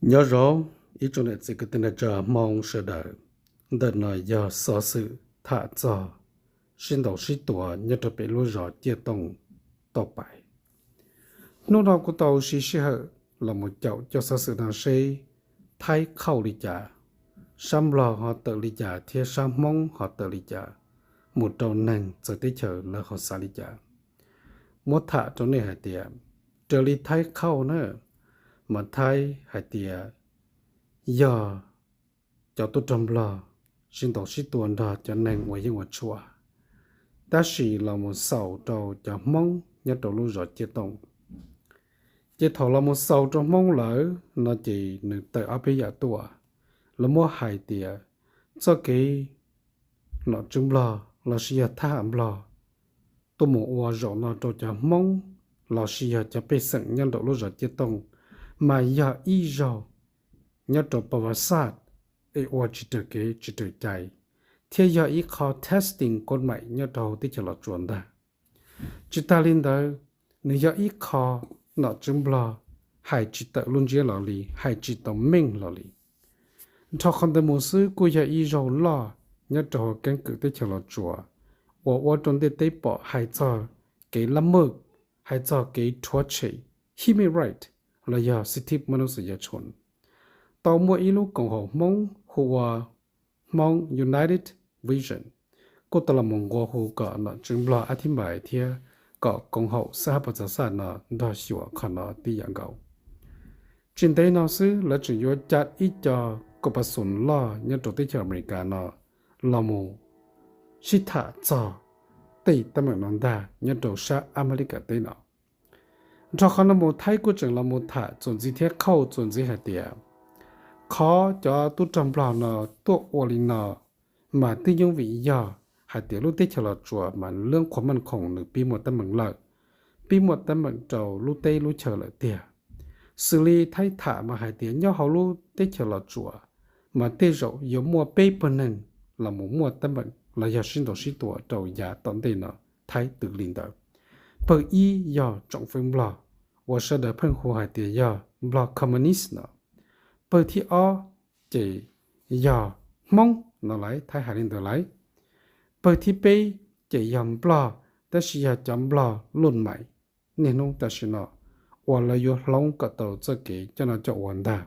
Nyob zoo ib tsoom niam txiv kwv tij neej tsa Hmoob sawv daws, ntawm no yog xov xwm tham txog sib ntaus sib tua nyob rau pem lub zos Ciaj Tooj tau pais. Hnub no kuv tau siv sij hawm los mus caum cov xov xwm no seb Thaib khauj li cas, sab Nplog ho tawm li cas thiab sab Hmoob ho tawm li cas, mus rau neeg txawv teb chaws lawv ho xav li cas. Muab tham rau nej hais tias, raws li Thaib khauj na, mas Thaib hais tias yog cov tub rog Nplog sib ntaus sib tua nrog cov neeg uas yeej ua tshuaj, tab sis los mus xaus rau cov Hmoob nyob rau lub zos Ciaj Tooj. Ces thaum los mus xaus rau Hmoob lawm no ces nws tawm ob peb yam tuaj. Lawv muab hais tias txoj kev nom tswv Nplog lossis yog thab ham Nplog tuaj mus ua zaum no rau cov Hmoob lossis yog cov pej xeem nyob nraum lub zos Ciaj Tooj, mas yog ib zaug nyob rau pa vas xaj es ua tsis raws kev tsis raws cai, thiab yog ib qho testing kod maim nyob rau hauv teb chaws Los Tsuas ntag. Tsis tas li ntawd, nws yog ib qho nom tswv Nplog hais tsis tawm lub ntsiab los li, hais tsis tau meej los li. Nrho qhov ntawd mus xwb kuj yog ib zaug loj nyob rau hauv keeb kwm teb chaws Los Tsuas uas ua rau ntiaj teb pom hais txog kev lab mej, hais txog kev rhuav tshem human right los yog xib thib mab nub xwm yav tshooj. Tau muaj ib lub koom haum Hmoob hu ua Hmoob United Vision kuj tau los mus nqua hu kom nom tswv Nplog Ab Thib Npais thiab kom koom haum xab hab pa txas xaj no nrog xyuas qhov no tib yam nkaus. Tsis ntev no xwb lawv tseem yuav ca ib co kos pas xus loj nyob rau teb chaws Amelikas no los mus sib tham txog tej teeb meem no ntag nyob rau sab Amelikas teb no. Nrho qhov no mus Thaib kuj tseem los mus tham txuas ntxiv thiab khauj txuas ntxiv hais tias qhov cov tub rog Nplog no tuaj ua li no mas twb yeej vim yog hais tias lub teb chaws Los Tsuas mas lub qhuas maj khoom nws pib muaj teeb meem lawm, pib muaj teeb meem rau lub teb lub chaw lawm tiag. Xws li Thaib tham mas hais tias nyob hauv lub teb chaws Los Tsuas mas tej zaum yuav muaj peb pawg neeg los mus muaj teeb meem los yog sib ntaus sib tua rau yav tom ntej no, Thaib twv li ntawd. Pawg ib yog tsoom fwv Nplog uas sawv daws pheej hu hais tias yog Nplog Communist no. Pawg thib ob ces yog Hmoob no lauj, Thaib hais li ntawd lauj. Pawg thib peb ces yog Nplog, tab sis yog cov Nplog luj maim niaj hnub tam sim no uas lawv yuav hloov kom tau txoj kev coj noj coj ua ntag.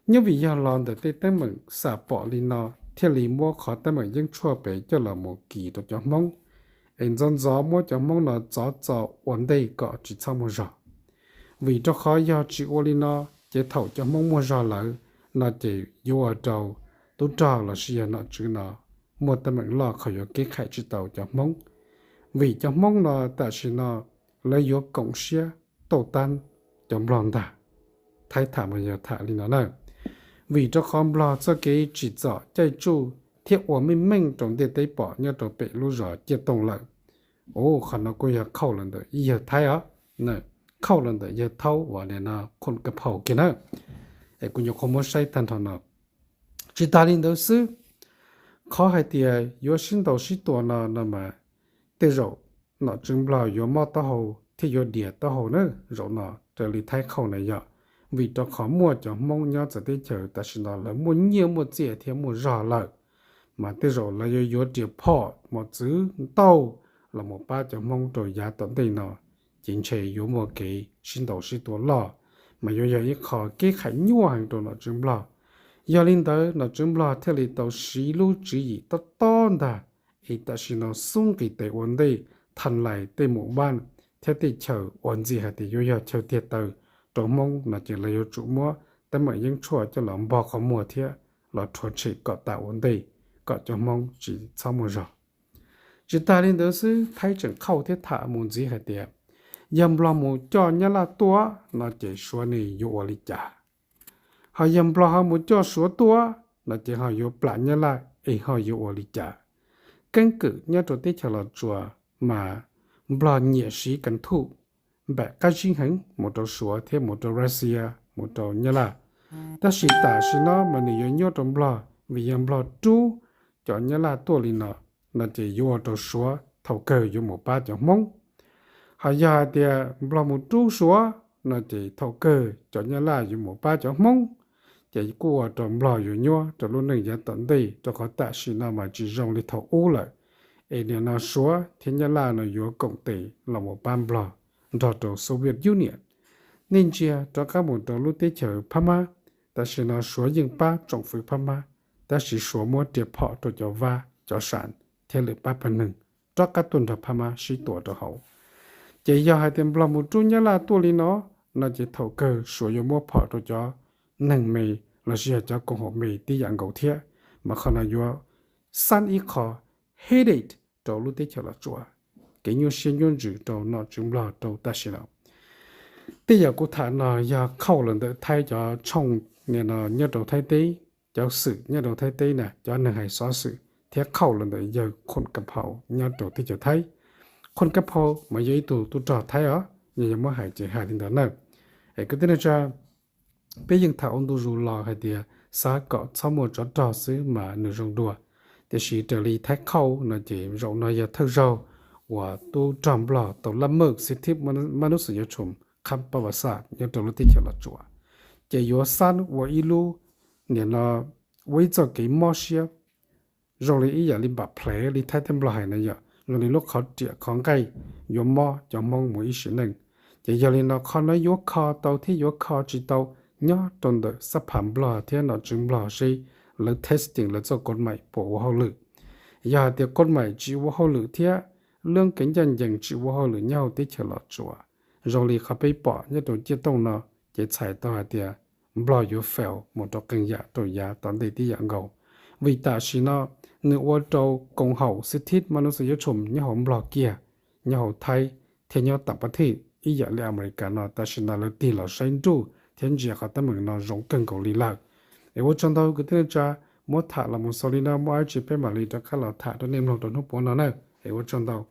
Nyob vim yog los ntawm tej teeb meem xam pom li no thiaj li muab qhov teeb meem yeeb tshuaj pem coj los mus kis rau cov Hmoob, es ntxov ntxov muab cov Hmoob no txov txo ua ntej kom tsis txhob muaj zog. Vim rau qhov yog tsis ua li no ces thaum cov Hmoob muaj zog lawm no ces yuav ua rau tub rog lossis yog nom tswv no muaj teeb meem loj qhov yuav keb qhais tsis tau cov Hmoob. Vim cov Hmoob no tam sim no lawv yuav koom siab tauj tab cov Nplog ntag. Thaib tham mas yog tham li no na. Vim rau qhov Nplog txoj kev tsim txom caij tsuj thiab ua meej meej rau ntiaj teb pom nyob rau pem lub zos Ciaj Tooj lawm. Ua qhov no kuj yog khauj los ntawm ib yawg Thaib os, khauj los ntawm yawg Thaub uas nim no qhum ka phau kiag na. Es kuv nyuam qhuav muab saib tag nrho no. Tsis tas li ntawd xwb, qhov hais tias yuav sib ntaus sib tua no no mas tej zaum nom tswv Nplog yuav mob taub hau thiab yuav dias taub hau na zaum no raws li Thaib khauj na yog. Vim rau qhov muaj cov Hmoob nyob txawv teb chaws tam sim no lawv muaj nyiaj muaj txiaj thiab muaj zog lawm, mas tej zaum lawv yuav yuav riam phom mos txwv ntau los mus pab cov Hmoob rau yav tom ntej no, ces ntshe yuav muaj kev sib ntaus sib tua loj, mas yuav yog ib qho keb qhais nyuaj heev rau nom tswv Nplog. Yog li ntawd nom tswv Nplog thiaj li tau siv lub tswv yim tob tob ntag, es tam sim no xub nqis tes ua ntej tha lais tej mus pab thiab tej chaw uas ntxim hais tias yuav yog chaw tiag taw rau Hmoob no ces lawv yuav tsum muab teeb meem yeeb tshuaj coj los npog qhov muag thiab los rhuav tshem kom tas ua ntej, kom cov Hmoob tsis txhob muaj zog. Tsis tas li ntawd xwb, Thaib tseem khauj thiab tham mus ntxiv hais tias yog Nplog mus coj Nyab Laj tuaj no ces Suav nws yuav ua li cas? Ho yog Nplog ho mus coj Suav tuaj no ces ho yuav plam Nyab Laj es ho yuav ua li cas? Keeb kwm nyob rau teb chaws Los Tsuas mas Nplog nyiam siv kas thuj npam qab zib heev mus rau Suav thiab mus rau Russia, mus rau Nyab Laj. Tab sis tam sim no mas nws yuav nyuaj rau Nplog vim yog Nplog rub cov Nyab Laj tuaj li no, no ces yuav ua rau Suav thaum kawg yuav mus pab cov Hmoob. Ho yog hais tias Nplog mus rub Suav no ces thaum kawg cov Nyab Laj yuav mus pab cov Hmoob, ces kuj ua rau Nplog yuav nyuab rau lub neej yav tom ntej, rau qhov tam sim no mas tsis zoo li thaum ub lawm. Es nim no Suav thiab Nyab Laj no yuav koom tes los mus pab Nplog nrog rau Soviet Union. Nej ntsia rov qab mus rau lub teb chaws Phab Mab, tam sim no Suav yeej pab tsoom fwv Phab Mab, tab sis Suav muab riam phom rau cov Vab, cov Sam thiab lwm pab pawg neeg rov qab tuaj nrog Phab Mab sib tua rau hauv. Ces yog hais tias Nplog mus rub Nyab Laj tuaj li no, no ces thaum kawg Suav yuav muab phom rau cov neeg me lossis yog cov koom haum me tib yam nkaus thiab, mas qhov no yuav xab ib qho headache rau lub teb chaws Los Tsuas, kev nyuaj siab nyuaj ntsws rau nom tswv Nplog rau tam sim no. Tej yam kuv tham no yog qhauj los ntawm Thaib cov tshooj nim no nyob rau Thaib teb, cov xwm nyob rau Thaib teb na, cov neeg hais xov xwm thiab qhauj los ntawm yawg Khoom Kab Phau nyob rau teb chaws Thaib. Khoom Kab Phau mas yog ib tug tub rog Thaib os, yog yog muab hais ces hais li ntawd na. Es kwv tij neej tsa, peb yeej tham ua ntu zus los hais tias xav kom txhob muaj tsov rog xwb mas nws zoo dua. Tiam sis raws li Thaib qhauj no ces zaum no yog thawj zaug uas tub rog Nplog tau laj mej xib thib manub xwm yuav tshum qhab pab vas xaj nyob rau lub teb chaws Los Tsuas, ces yuav xab ua ib lub, nim no ua ib txoj kev mob siab zoo li ib yam li npam plev li Thaib thiab Nplog hais na yom, zoo li lub qhov riam qhov nqaij yuav mob cov Hmoob mus ib sim neej. Ces yog li no qhov no yuav kho tau thiab yuav kho tsis tau nyob rau ntawm xab phas Nplog thiab nom tswv Nplog seb lawv testing lawv txoj kod maim puas ua hauj lwm. Yog hais tias kod maim tsis ua hauj lwm thiab lub kev ncaj ncees tsis ua hauj lwm nyob hauv teb chaws Los Tsuas, zoo li qhov peb pom nyob rau ciaj tooj no, ces txhais tau hais tias Nplog yuav fail mus rau qee yam rau yav tom ntej tib yam nkaus. Vim tam sim no nws ua rau koom haum xib thib manub xwm yuav tshum nyob hauv Nplog kiag, nyob hauv Thaib thiab nyob tam pab thwj ib yam li Amelikas no tam sim no lawv tig los saib nruj thiab ntsia qhov teeb meem no zoo kawg nkaus li lawm. Es ua tsaug ntau kwv tij neej tsa, muab tham los mus xaus li no, muaj dab tsi peb mam li rov qab los tham rau nej mloog rau hnub puav no na. Es ua tsaug ntau.